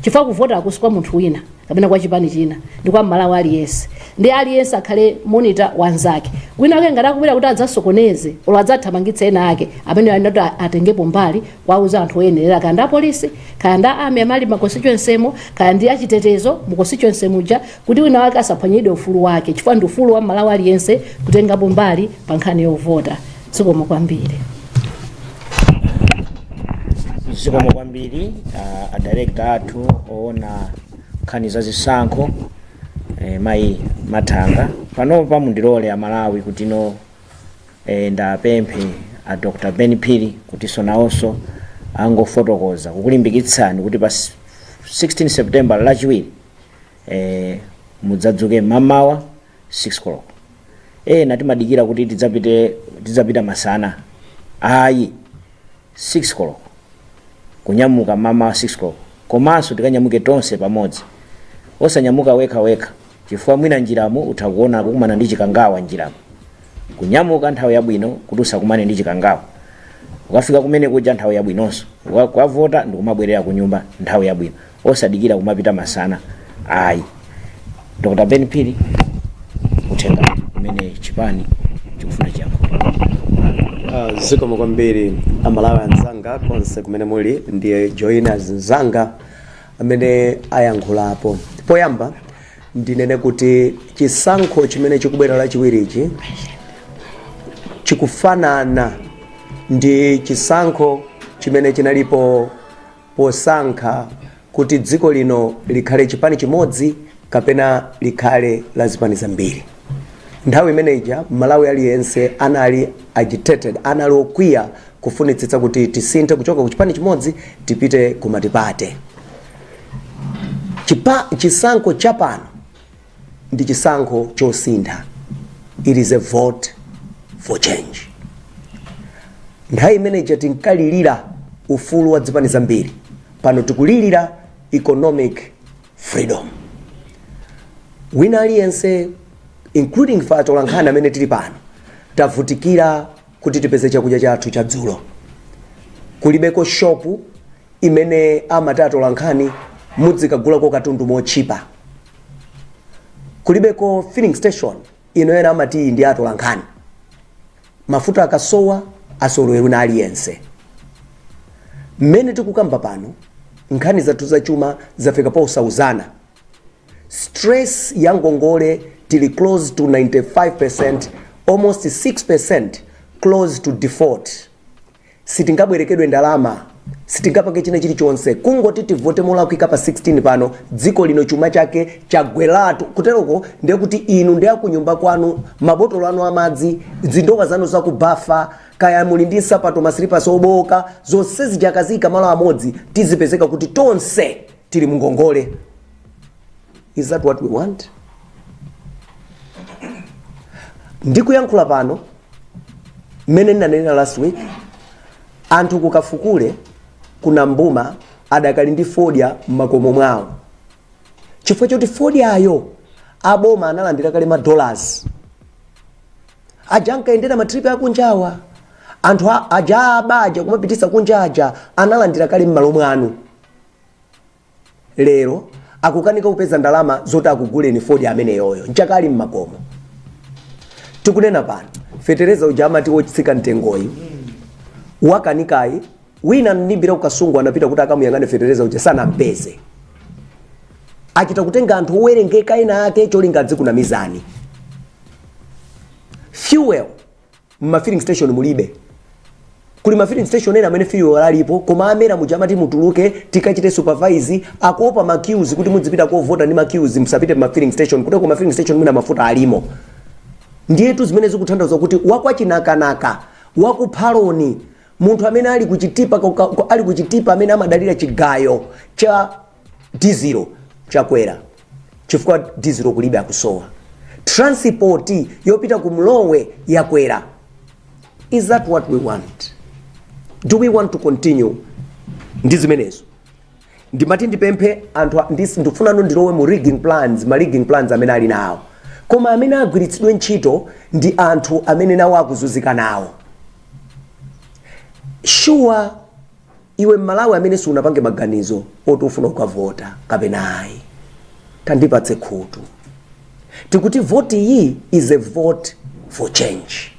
chifukwa kuvota akusi kwa munthu wina kapena kwa chipani china, ndi kwa Mmalawi aliyense. Ndi aliyense akhale monitor wanzake. Wina wake ngati akubwera kuti adzasokoneze olo adzathamangitse ena ake, amene anati atengepo mbali kuwauza anthu oyenerera, kaya ndi apolisi, kaya ndi army amali ma constituency mo, kaya ndi achitetezo mu constituency muja, kuti wina wake asaphwanyidwe ufulu wake, chifukwa ndi ufulu wa Mmalawi aliyense kutengapo mbali pa nkhani yovota. Zikomo kwambiri. Zikomo kwambiri a director athu oona nkhani za zisankho, mayi Mathanga. Panopa mundilole Amalawi kuti no ndapemphe a Dr Ben Phiri kutinso nawonso angofotokoza kukulimbikitsani kuti pa 16 September, Lachiwiri, mudzadzuke mamawa 6 koloko. Ena timadikira kuti tidzapita masana. Ayi, 6 koloko kunyamuka, mamawa 6 koloko. Komanso tikanyamuke tonse pamodzi, osanyamuka wekha wekha, chifukwa mwina njiramu utha kuona kukumana ndi chikangawa njiramu. Kunyamuka nthawi yabwino kuti usakumane ndi chikangawa. Ukafika kumene kuja nthawi yabwinonso, ukavota ndikumabwerera ku nyumba nthawi yabwino, osadikira kumapita masana, ayi. Dr Ben Phiri, uthenga umene chipani chikufuna chiyankhulo. Zikomo kwambiri. Amalawi anzanga konse kumene muli, ndiye joiners nzanga amene ayankhulapo. Poyamba ndinene kuti chisankho chimene chikubwera Lachiwirichi chikufanana ndi chisankho chimene chinalipo posankha kuti dziko lino likhale chipani chimodzi kapena likhale la zipani zambiri. Nthawi imeneja Malawi aliyense anali agitated, anali okwiya, kufunitsitsa kuti tisinthe kuchoka ku chipani chimodzi tipite ku multiparty. Chisankho chapano ndi chisankho chosintha. It is a vote for change. Nthawi imeneja tinkalirira ufulu wa zipani zambiri, pano tikulirira economic freedom. Wina aliyense, including ife atolankhani amene tili pano, tavutikira kuti tipeze chakudya chathu cha dzulo. Kulibeko shopu imene amati atolankhani mudzikagulako katundu mochipa. Kulibeko filling station inoyena amati iyi ndi atolankhani, mafuta akasowa asolowera wina aliyense. Mmene tikukamba pano, nkhani zathu zachuma zafika posauzana. Stress ya ngongole tili close to 95%, almost 6% close to default. Sitingabwerekedwe ndalama, sitingapange china chilichonse. Kungoti tivote molakwika pa 16 pano, dziko lino chuma chake chagweratu. Kuteroko ndiye kuti inu ndi akunyumba kwanu, mabotolo anu amadzi, zindowa zanu zakubafa, kaya muli ndi nsapato, masilipasi oboka, zonse zijakazika malo amodzi, tizipezeka kuti tonse tili mungongole. Is that what we want? Ndikuyankhula pano, mmene ndinanena last week, anthu kukafukule kuna mbuma adakali ndi fodya m'makomo mwawo, chifukwa choti fodyayo aboma analandira kale ma dollars aja ankayendera ma trip akunjawa. Anthu aja aba aja kumapitisa kunja aja analandira kale m'malo mwanu. Lero akukanika kupeza ndalama zoti akuguleni fodya ameneyoyo, nchakali m'makomo. Tikunena pano, fetereza uja amati wotsika mtengoyi wakanikayi. Wina mnimbira kukasungu anapita kuti akamuyang'ane fetereza uja, sanampeze. Achita kutenga anthu owerengeka ena ake cholinga adzikunamizani. Fuel mma filling station mulibe. Kuli ma filling station ena amene fuel alipo, koma amene muja amati mutuluke tikachite supervise, akuopa ma queues, kuti mudzipita kovota ndi ma queues, musapite ma filling station. Kuti ma filling station mwina mafuta alimo. Ndiyetu zimene zikutanthauza kuti wakwachinakanaka, wakuphaloni, munthu amene ali kuchitipa, ali kuchitipa, amene amadalira chigayo cha dizilo, chakwera chifukwa dizilo kulibe, akusowa. Transport yopita ku Mlowe yakwera. Is that what we want? Do we want to continue ndi zimenezo? Ndimati ndipemphe anthu ndifunano ndilowe mu rigging plans, ma rigging plans amene ali nawo, koma amene agwiritsidwe ntchito ndi anthu amene nawo akuzunzika nawo. Sure, iwe Mmalawi amene sunapange maganizo oti ufuna kukavota kapena ayi, tandipatse khutu. Tikuti vote iyi is a vote for change.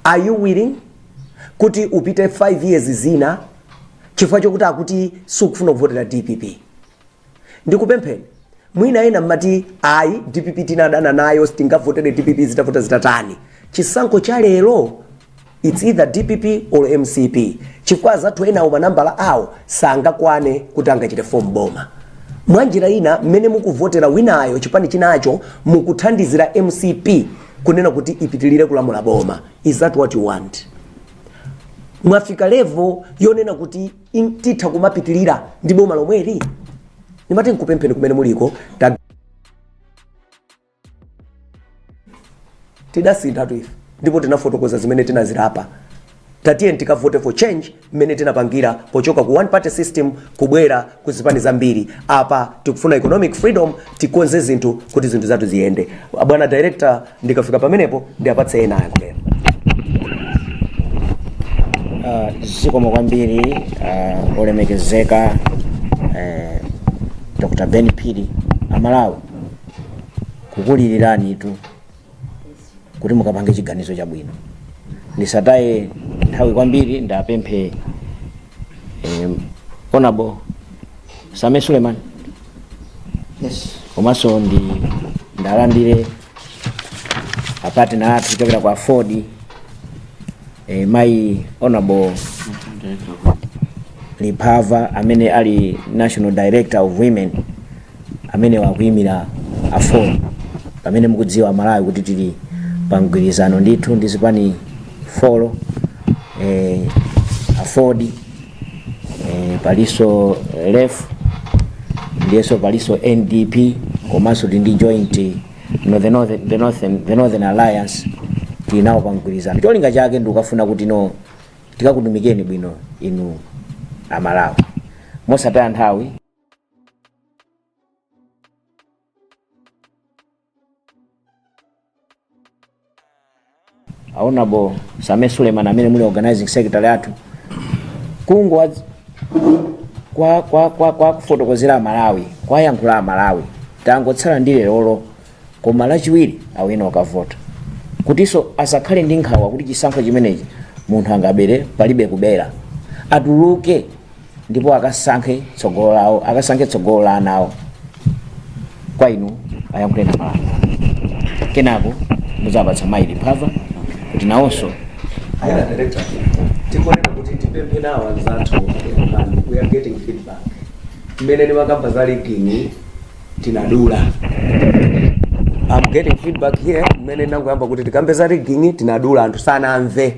Are you willing kuti upite 5 years zina chifukwa chokuti akuti sukufuna kuvotera DPP? Ndikupempheni, mwina ena mmati ayi, DPP tinadana nayo, sitingavotere DPP zitavuta zitatani. Chisankho cha lero, it's either DPP or MCP, chifukwa azathu enawo manambala awo sangakwane kuti angachite form boma. Mwanjira ina, mmene mukuvotera winayo, chipani chinacho, mukuthandizira MCP kunena kuti ipitilire kulamula boma. Is that what you want? Mwafika level yonena kuti titha kumapitilira ndi boma lomweli? Ndimati nkupempheni kumene muliko, tidasinthatu ife ndipo tinafotokoza zimene tinazilapa. Tatiye tikavote for change, mmene tinapangira pochoka ku one party system kubwera ku zipani zambiri. Apa tikufuna economic freedom, tikonze zinthu kuti zinthu zathu ziyende. Bwana director, ndikafika pamenepo ndiapatse ena ayankhuleni. Zikomo kwambiri, olemekezeka Dr. Ben Phiri. Amalawi kukuliliranitu kuti mukapange chiganizo chabwino. Ndisataye nthawi kwambiri, ndapemphe Honorable Sameer Suleman. Yes. Komanso ndi ndalandire a partner athu kuchokera kwa Ford, mayi Honorable Liphava amene ali National Director of Women, amene wakuyimira AFORD, pamene mukudziwa Malawi kuti tili pa mgwirizano ndithu ndi zipani 4, AFORD, palinso LEF, ndiyenso palinso NDP, komanso tili ndi joint, no, the Northern Alliance. Tili nawo pa mgwirizano. Cholinga chake ndi ukafuna kuti no tikakutumikeni bwino inu Amalawi. Mosataya nthawi, Honorable Sameer Suleman amene muli organizing secretary athu, kungo kwa kufotokozera Amalawi, kwayankhula Amalawi, tangotsala ndi lerolo koma Lachiwiri awina ukavota, kutinso asakhale ndi nkhawa kuti chisankho chimenechi munthu angabere. Palibe kubera. Atuluke ndipo akasankhe tsogolo lawo, akasankhe tsogolo la ana awo. Kwa inu, ayankhule na Malawi, kenako mudzapatsa mayi Liphava kuti nawonso. Bwana director, tikonena kuti tipemphe nawo anzathu, and we are getting feedback. Mmene ndimakamba za rigging tinadula. I'm getting feedback here, mmene ndinangoyamba kuti tikambe za rigging tinadula, anthu sanamve.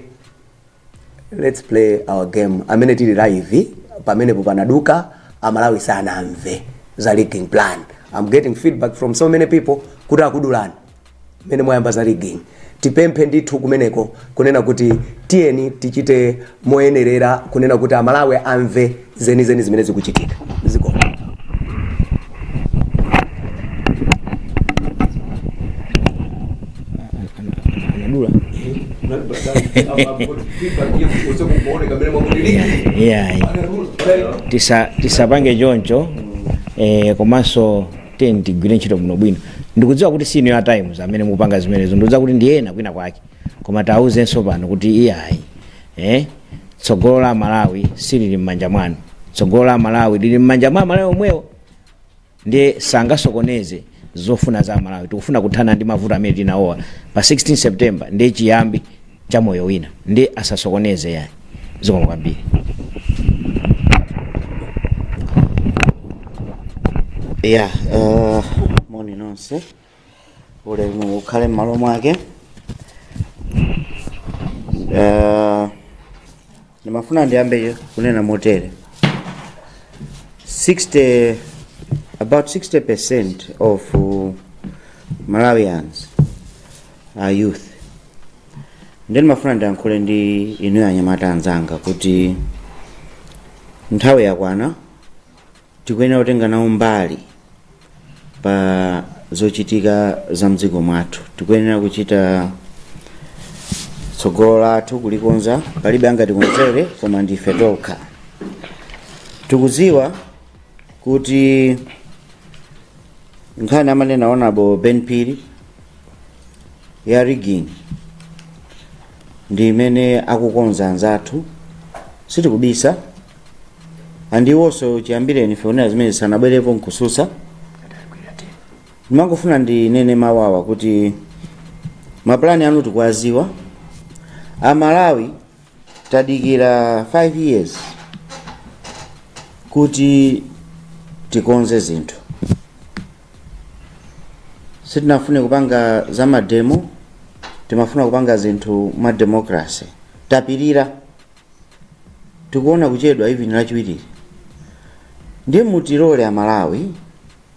Let's play our game. Amene tili live pamenepo panaduka, Amalawi sanamve za rigging plan. I'm getting feedback from so many people kuti akudulani mmene mwayamba za rigging. Tipemphe ndithu kumeneko kunena kuti tiyeni tichite moyenerera, kunena kuti Amalawi amve zenizeni zimene zikuchitika. Zikomo. Anadula. Yeah. Tisapange choncho, komanso tiyeni tigwire ntchito bwino bwino. Ndikudziwa kuti si inu a Times amene mukupanga zimenezo, ndikudziwa kuti ndi ena kwina kwake, koma tawuzenso pano kuti iyayi, tsogolo la Malawi silili m'manja mwanu. Tsogolo la Malawi lili m'manja mwa Malawi omwewo, ndiye sangasokoneze zofuna za Malawi. Tikufuna kuthana ndi mavuto amene tinawowa pa 16 September, ndiye chiyambi cha moyo wina, ndiye asasokoneze yayi. Zikomo kwambiri. Ya, moni nonse, ulemu ukhale m'malo mwake. Ndimafuna ndiyambe kunena motere: 60, about 60% of Malawians are youth. Ndiye ndimafuna ndiyankhule ndi inuyo anyamata anzanga kuti nthawi yakwana. Tikuyenera kutenga nawo mbali pa zochitika za mdziko mwathu. Tikuyenera kuchita tsogolo lathu kulikonza, palibe angatikonzere koma ndife tokha. Tikudziwa kuti nkhani amanena Honorable Ben Phiri ya rigging ndi imene akukonza anzathu, sitikubisa. Andiwonso chiyambireni ife kunena zimene sanabwerepo nkususa. Ndimangofuna ndinene mawawa kuti mapulani anu tikuwaziwa. Amalawi tadikira 5 years kuti tikonze zinthu. Sitinafune kupanga za mademo, timafuna kupanga zinthu mwa democracy. Tapirira, tikuona kuchedwa even lachiwiriri. Ndiye mutilole Amalawi,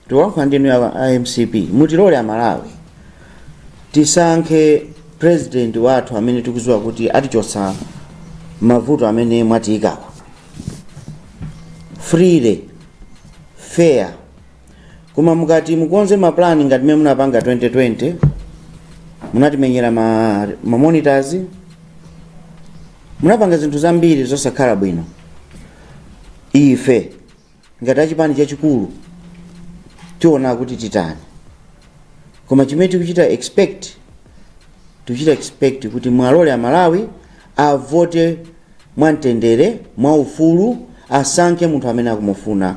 tikulankhula ndinu a MCP, mutilole Amalawi tisankhe president wathu amene tikudziwa kuti atichotsa mavuto amene mwatiyikawa, freely, fair. Koma mukati mukonze maplani ngati mmene munapanga 2020, munatimenyera ma monitors, munapanga zinthu zambiri zosakhala bwino. Ife ngati achipani chachikulu tiona kuti titani, koma chimene tikuchita expect, tikuchita expect kuti mwalole Amalawi avote mwamtendere, mwaufulu, asankhe munthu amene akumufuna,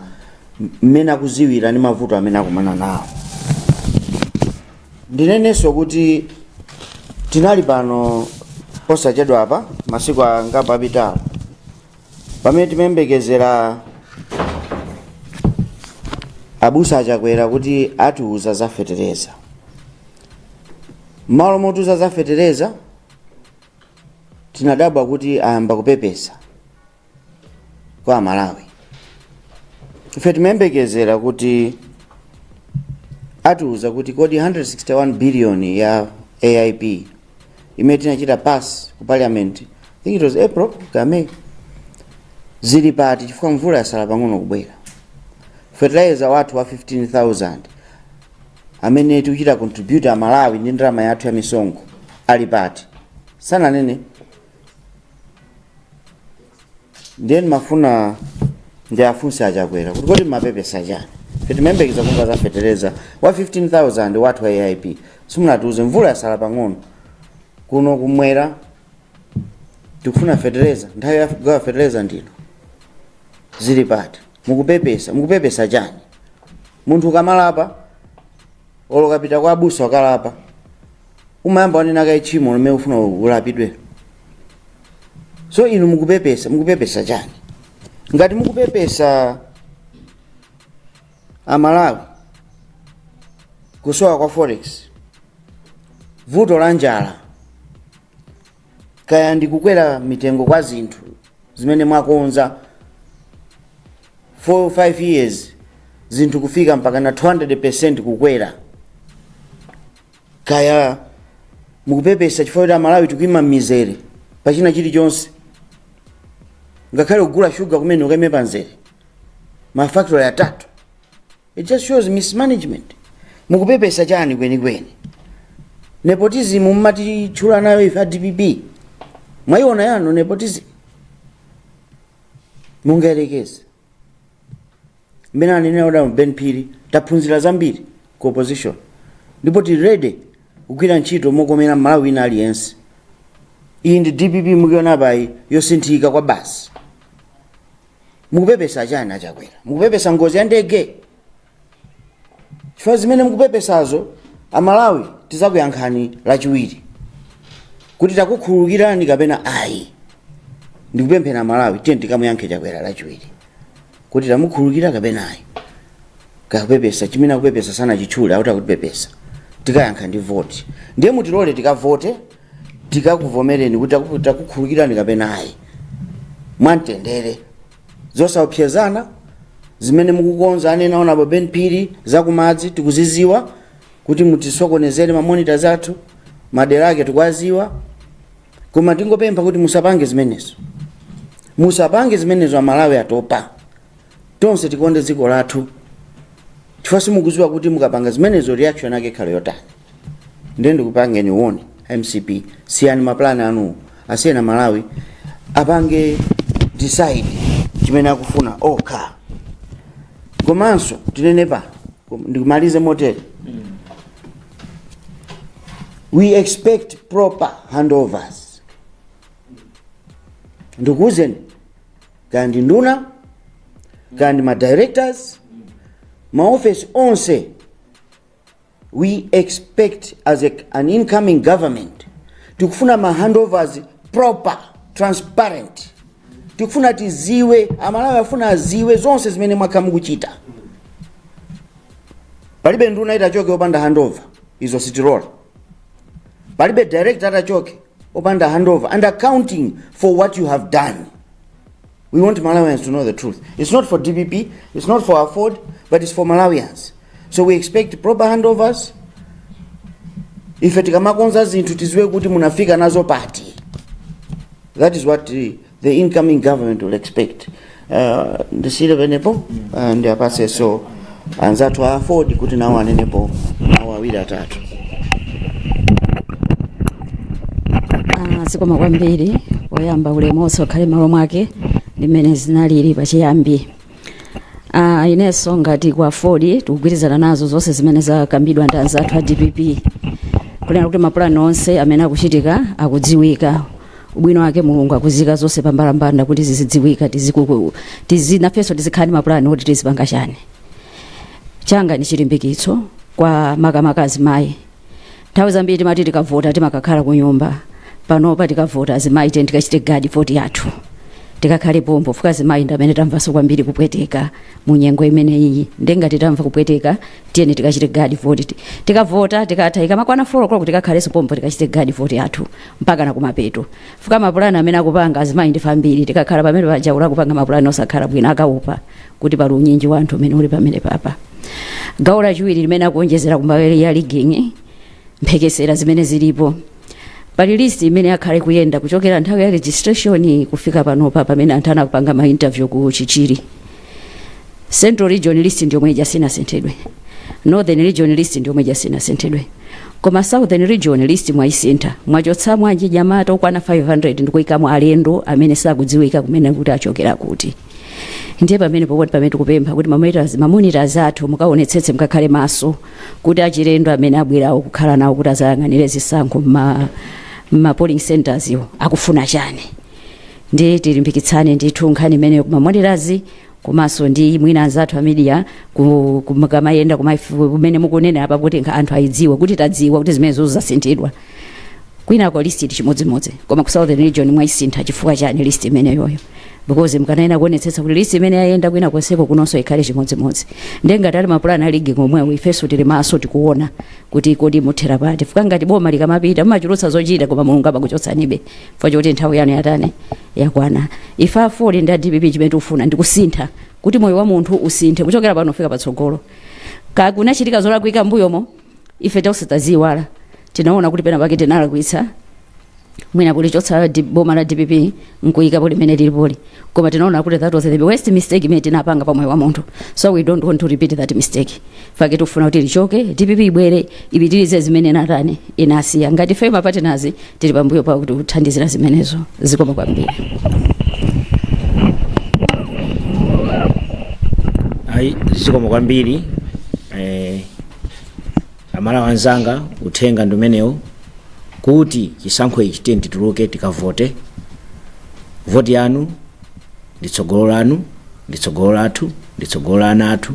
mmene akuziwira ndi mavuto amene akumana nawo. Ndinenenso kuti tinali pano posachedwa apa, masiku angapo apitawo, pamene timayembekezera abusa Achakwera kuti atiuza za fetereza. Mmalo motiuza za fetereza, tinadabwa kuti ayamba kupepesa kwa Amalawi. Ife timayembekezera kuti atiuza kuti kodi 161 billion ya AIP imene tinachita pass ku parliament, I think it was April ka May, zili pati, chifukwa mvula yasala pang'ono kubwera. Fertilizer wathu wa 15,000 amene tikuchita contribute Amalawi ndi ndalama yathu ya misonkho ali pati? Sananene. Ndiye ndimafuna ndiafunse Achakwera kuti kodi mmapepesa chani? Ife timayembekeza kumva za fetereza wa 15,000 wathu wa AIP, simunatiuze. Mvula yasala pang'ono, kuno kumwera tikufuna fetereza, nthawi ya kugawa fetereza ndino, zili pati? Mukupepesa, mukupepesa chani? Munthu ukamalapa, olo kapita kwa abusa ukalapa, umayamba wanena kaye tchimo limene ufuna ulapidwe. So inu mukupepesa, mukupepesa chani? Ngati mukupepesa Amalawi kusowa kwa forex, vuto la njala, kaya ndi kukwera mitengo kwa zinthu zimene mwakonza 4 5 years, zinthu kufika mpaka na 200% kukwera, kaya mukupepesa chifukwa kuti Amalawi tikuyima m'mizere pachina chilichonse, ngakhale kugula shuga kumene ukaime pamzere mafactory atatu, it just shows mismanagement. Mukupepesa chani kwenikweni? Nepotism mmatitchula nayo ife a DPP, mwayiona yanu nepotism? Mungayerekeze mmene anenera Honorable Ben Phiri, taphunzira zambiri ku opposition ndipo tili ready kugwira ntchito mokomera Malawi wina aliyense. Iyi ndi DPP mukuiona apayi, yosinthika kwa basi. Mukupepesa chani Achakwera? Mukupepesa ngozi ya ndege? Chifukwa zimene mukupepesazo, Amalawi tizakuyankhani Lachiwiri kuti takukhululukirani kapena ayi. Ndikupemphera Amalawi, tiye tikamuyankhe Chakwera Lachiwiri kuti tamukhululukira kapena ayi. Kakupepesa chimene akupepesa sanachitchule, akuti akutipepesa, tikayankha ndi voti. Ndiye mutilole tikavote, tikakuvomereni kuti takukhululukirani kapena ayi, mwamtendere, zosaopsezana. Zimene mukukonza, anena Honorable Ben Phiri, zakumadzi tikuziziwa kuti mutisokonezere mamonitors athu, madera ake tikuwaziwa, koma tingopempha kuti musapange zimenezo, musapange zimenezo. Amalawi atopa. Tonse tikonde dziko lathu, chifukwa simukuziwa kuti mukapanga zimenezo reaction yake ikhala yotani. Ndiye ndikupangeni warn MCP, siyani maplani anuwo, asiyeni Amalawi apange decide chimene akufuna okha. Komanso tinene pano, ndikumalize motere: we expect proper handovers. Ndikuwuzeni, kaya ndi nduna, kaya ndi ma directors, maofesi onse, we expect as an incoming government, tikufuna ma handovers proper, transparent. Tikufuna tiziwe, Amalawi afuna aziwe zonse zimene mwakhala mukuchita. Palibe nduna itachoke opanda handover, izo sitilola. Palibe director atachoke opanda handover and accounting for what you have done. We want Malawians to know the truth. It's not for DPP, it's not for AFORD, but it's for Malawians. So we expect proper handovers. Ife tikamakonza zinthu, tiziwe kuti munafika nazo pati. That is what the incoming government will expect. Ndisiyire penepo, ndiapasenso anzathu a AFORD kuti nawo anenepo mawu awiri atatu. Zikomo kwambiri. Poyamba, ulemu wonse ukhale malo mwake ndimene zinalili pachiyambi. Inenso ngati ku AFORD tikugwirizana nazo zonse zimene zakambidwa ndi anzathu a DPP, kunena kuti mapulani onse amene akuchitika akudziwika. Ubwino wake Mulungu akuzika zonse pambalambanda kuti zizidziwika, nafenso tizikhala ndi mapulani oti tizipanga chani. Changa ni chilimbikitso kwa makamaka azimayi. Nthawi zambiri timati tikavota timakakhala ku nyumba. Panopa tikavota, azimayi, tiye tikachite guard voti yathu, tikakhale pompo, fuka azimayi ndi amene tamvanso kwambiri kupweteka mu nyengo imeneyi. Ndengati tamva kupweteka, tiyeni tikachite guard voti. Tikavota, tikatha, ikamakwana 4 o'clock, tikakhalenso pompo, tikachite guard voti yathu mpaka na kumapeto, fuka mapulani amene akupanga, azimayi ndife ambiri. Tikakhala pamene paja kupanga mapulani osakhala bwino, akaupa kuti pali unyinji wa anthu umene uli pamene papa. Gawo lachiwiri limene akuonjezera kumbali ya rigging, mphekesera zimene zilipo, pali list imene akhale kuyenda kuchokera nthawi ya registration kufika panopa, pamene anthu anapanga ma interview ku Chichiri. Central Region list ndiyomwe ija, sinasinthidwe. Northern Region list ndiyomwe ija, sinasinthidwe. Koma Southern Region list mwayisintha, mwachotsamo achinyamata okwana 500 ndikuyikamo alendo amene sakudziwika kumene kuti achokera kuti. Ndiye pamene popoti pamene tikupempha kuti ma monitors athu mukaonetsetse, mukakhale maso kuti achilendo amene abwerawo kukhala nawo kuti azayang'anire zisankho ma polling centers iwo akufuna chani. Ndi tilimbikitsane ndithu nkhani imeneyo kuma monitors, komanso ndi mwina anzathu a media kamayenda kumene mukunena apa kuti anthu ayidziwe kuti tadziwa kuti zimenezo zasinthidwa. Kwinako list ili chimodzimodzi, koma ku Southern Region mwayisintha chifukwa chani list imeneyoyo? Because mkanayena kuonetsetsa kuti list imene yayenda kwina konseko, kunonso ikhale chimodzimodzi. Ndiye ngati ali mapulani a rigging omwewo, ifenso tili maso, tikuona kuti kodi muthera pati, fuka ngati boma likamapita mumachulutsa zochita, koma Mulungu amakuchotsanibe chifukwa choti nthawi yanu yatani? Yakwana. Ife AFORD ndi a DPP, chimene tikufuna ndikusintha, kuti moyo wa munthu usinthe kuchokera pano kufika patsogolo. Kakunachitika zolakwika mbuyomo, ife tonse taziwala. Tinaona kuti pena pake tinalakwitsa, mwina kulichotsa boma la DPP nkuyikapo limene lilipoli, koma tinaona kuti that was the worst mistake imene tinapanga pa moyo wa munthu, so we don't want to repeat that mistake. Fake tikufuna kuti lichoke DPP, ibwere ipitirize zimene natani inasiya. Ngati ife ma partners tili pambuyo pa kuti kuthandizira zimenezo. Zikomo kwambiri. Ayi, zikomo kwambiri. Amalawi anzanga, uthenga ndi umenewo, kuti chisankho ichi tiye tituluke tikavote. Voti yanu ndi tsogolo lanu, ndi tsogolo lathu, ndi tsogolo la ana athu.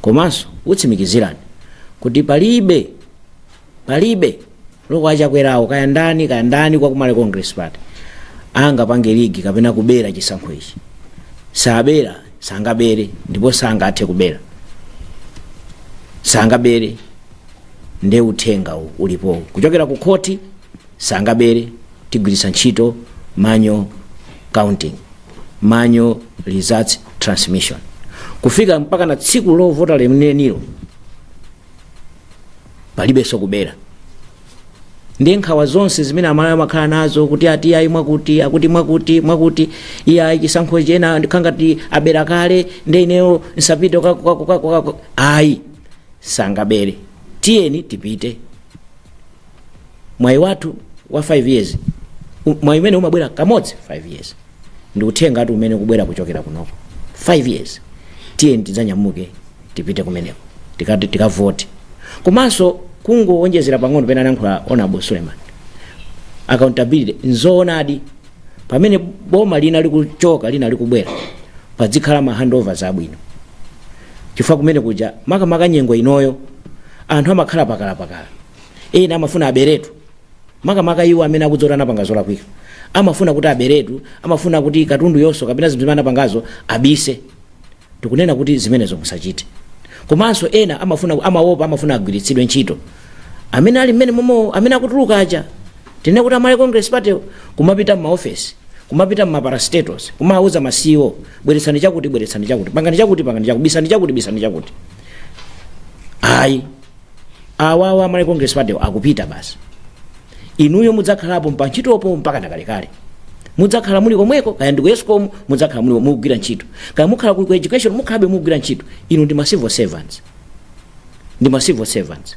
Komanso utsimikizirani kuti palibe loko achakwerawo, kaya ndani, kaya ndani kwa kumale Congress Party angapange rig kapena kubera chisankho ichi. Sabera, sangabere, ndipo sangathe kubera, sangabere. Nde uthenga ulipo kuchokera ku khoti, sangabere. Tigwiritsa ntchito manual counting, manual results transmission, kufika mpaka na tsiku lovota lenenilo, palibenso kubera. Ndiye nkhawa zonse zimene Amalawi amakhala nazo kuti ati ayi, mwakuti akuti mwakuti mwakuti, iye chisankho chena ndikhangati abera kale, ndi ineyo nsapite ayi, sangabere. Tiyeni tipite. Mwayi wathu wa 5 years, mwayi umene umabwera kamodzi 5 years, ndi uthenga ati umene kubwera kuchokera kunoko 5 years. Tiyeni tidzanyamuke, tipite kumeneko, tikati tikavote. Komanso kungowonjezera pang'ono pena anayankhula Honorable Suleiman, accountability. Nzoonadi, pamene boma lina likuchoka, lina likubwera, padzikhala ma handovers abwino, chifukwa kumene kuja, makamaka nyengo inoyo, anthu amakhala pakalapakala. Ena amafuna aberetu, makamaka iwo amene akudzoti anapanga zolakwika, amafuna kuti aberetu, amafuna kuti katundu yonso kapena zinthu zimene anapangazo abise. Tikunena kuti zimenezo musachite. Komanso ena amafuna, amaopa, amafuna agwiritsidwe ntchito amene ali mmene momo, amene akutuluka aja. Tinene kuti a Malawi Congress Party kumapita mmaofesi, kumapita mmaparastatals, kumawuza ma CEO, "Bweretsani chakuti, bweretsani chakuti, pangani chakuti, pangani chakuti, bisani chakuti, bisani chakuti." Ayi, awawa a Malawi Congress Party akupita basi. Inuyo mudzakhalapo ntchitopo mpaka nakalekale. Mudzakhala muli komweko, kaya ndi ku ESCOM, mudzakhala muli mukugwira ntchito, kaya mukhala ku education, mukhalabe mukugwira ntchito. Inu ndi ma civil servants, ndi ma civil servants,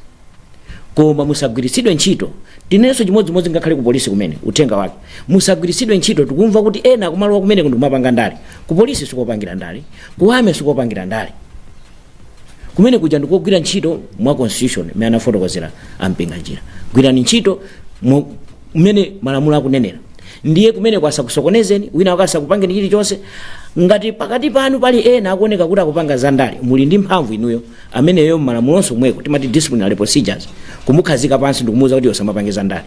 koma musagwiritsidwe ntchito. Tinenso chimodzimodzi ngakhale ku polisi kumene, uthenga wake, musagwiritsidwe ntchito. Tikumva kuti ena akumalowa kumene ndikumapanga ndale. Ku polisi sikopangira ndale, ku army sikopangira ndale. Kumene kuja ndikogwira ntchito mwa constitution imene anafotokozera a Mpinganjira. Gwirani ntchito mmene malamulo akunenera. Ndiye kumene kwasakusokonezeni, wina akasakupangeni chilichonse. Ngati pakati panu pali ena akuoneka kuti akupanga zandale, muli ndi mphamvu inuyo ameneyo malamulonso mweko timati disciplinary procedures, kumukhazika pansi ndikumuwuza kuti osamapange zandale.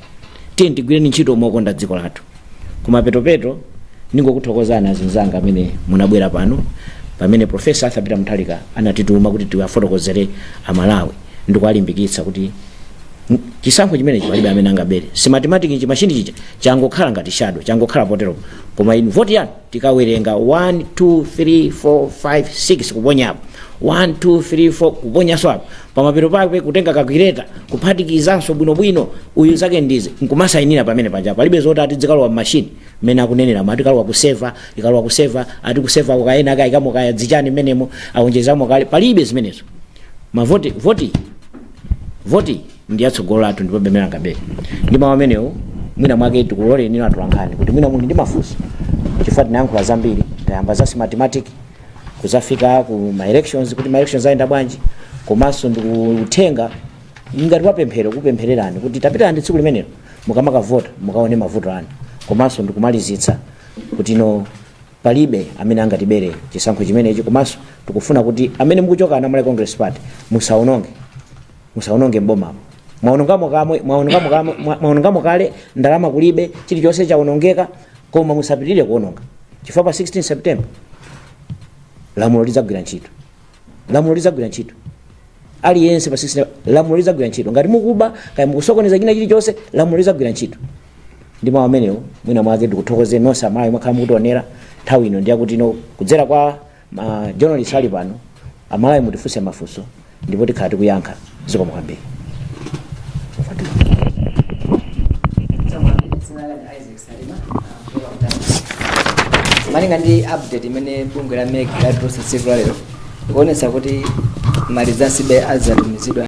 Tiye tigwireni ntchito mokonda dziko lathu. Kumapetopeto, ningokuthokozani azinzanga amene munabwera pano pamene Professor Arthur Peter Mutharika anatituma kuti tiwafotokozere Amalawi ndikuwalimbikitsa kuti chisankho chimenechi palibe amene angabere. Smartmatic, chimashini chija changokhala ngati shadow, changokhala potero, koma inu voti yanu tikawerenga 1 2 3 4 5 6 kuponyapo 1 2 3 4 kuponyanso apo, pamapeto pake kutenga calculator kuphatikizanso bwinobwino, uyu zake ndizi, nkumasayinira pamene paja. Palibe zoti ati zikalowa mmashini mmene akunenera, ati ikalowa ku server, ikalowa ku server, ati ku server kukaena akayikamo kaya dzichani mmenemo, awonjezamo kale. Palibe zimenezo. Mavoti, voti, voti ndi yatsogolo lathu, ndipo bemera ngabere. Ndi mawu amenewo, mwina mwake tikuloleni inu atolankhani kuti mwina muli ndi mafunso, chifukwa tinayankhula zambiri. Tayamba za Smartmatic, kuzafika ku ma elections, kuti ma elections ayenda bwanji, komanso ndikuthenga ngati wapemphero, kupemphererani kuti tapitani tsiku limenelo, mukamakavota mukaone mavuto anu, komanso ndikumalizitsa kuti no, palibe amene angatibere chisankho chimenechi. Komanso tikufuna kuti amene mukuchoka na Malawi Congress Party, musaononge, musaononge mbomamo. Mwaonongamo kamwe, mwaonongamo kamwe, mwaonongamo kale ndalama, kulibe chilichonse chaonongeka, koma musapitirire kuononga, chifukwa pa 16 September lamulo lidzagwira ntchito. Lamulo lidzagwira ntchito aliyense pa 16. Lamulo lidzagwira ntchito ngati mukuba, kaya mukusokoneza china chilichonse, lamulo lidzagwira ntchito. Ndi mawu amenewo, mwina mwake ndikuthokozeni nonse Amalawi mwakhala mukutionera nthawi ino. Ndiyakuti ino kudzera kwa ma journalist ali pano, Amalawi mutifunse mafunso ndipo tikhala tikuyankha. Zikomo kwambiri. Dzina langa ndi Isaac Salima, kuchoka ku Times. Malinga ndi update imene bungwe la MEC latulutsa tsiku la lero, ikuonetsa kuti ma results azatumizidwa.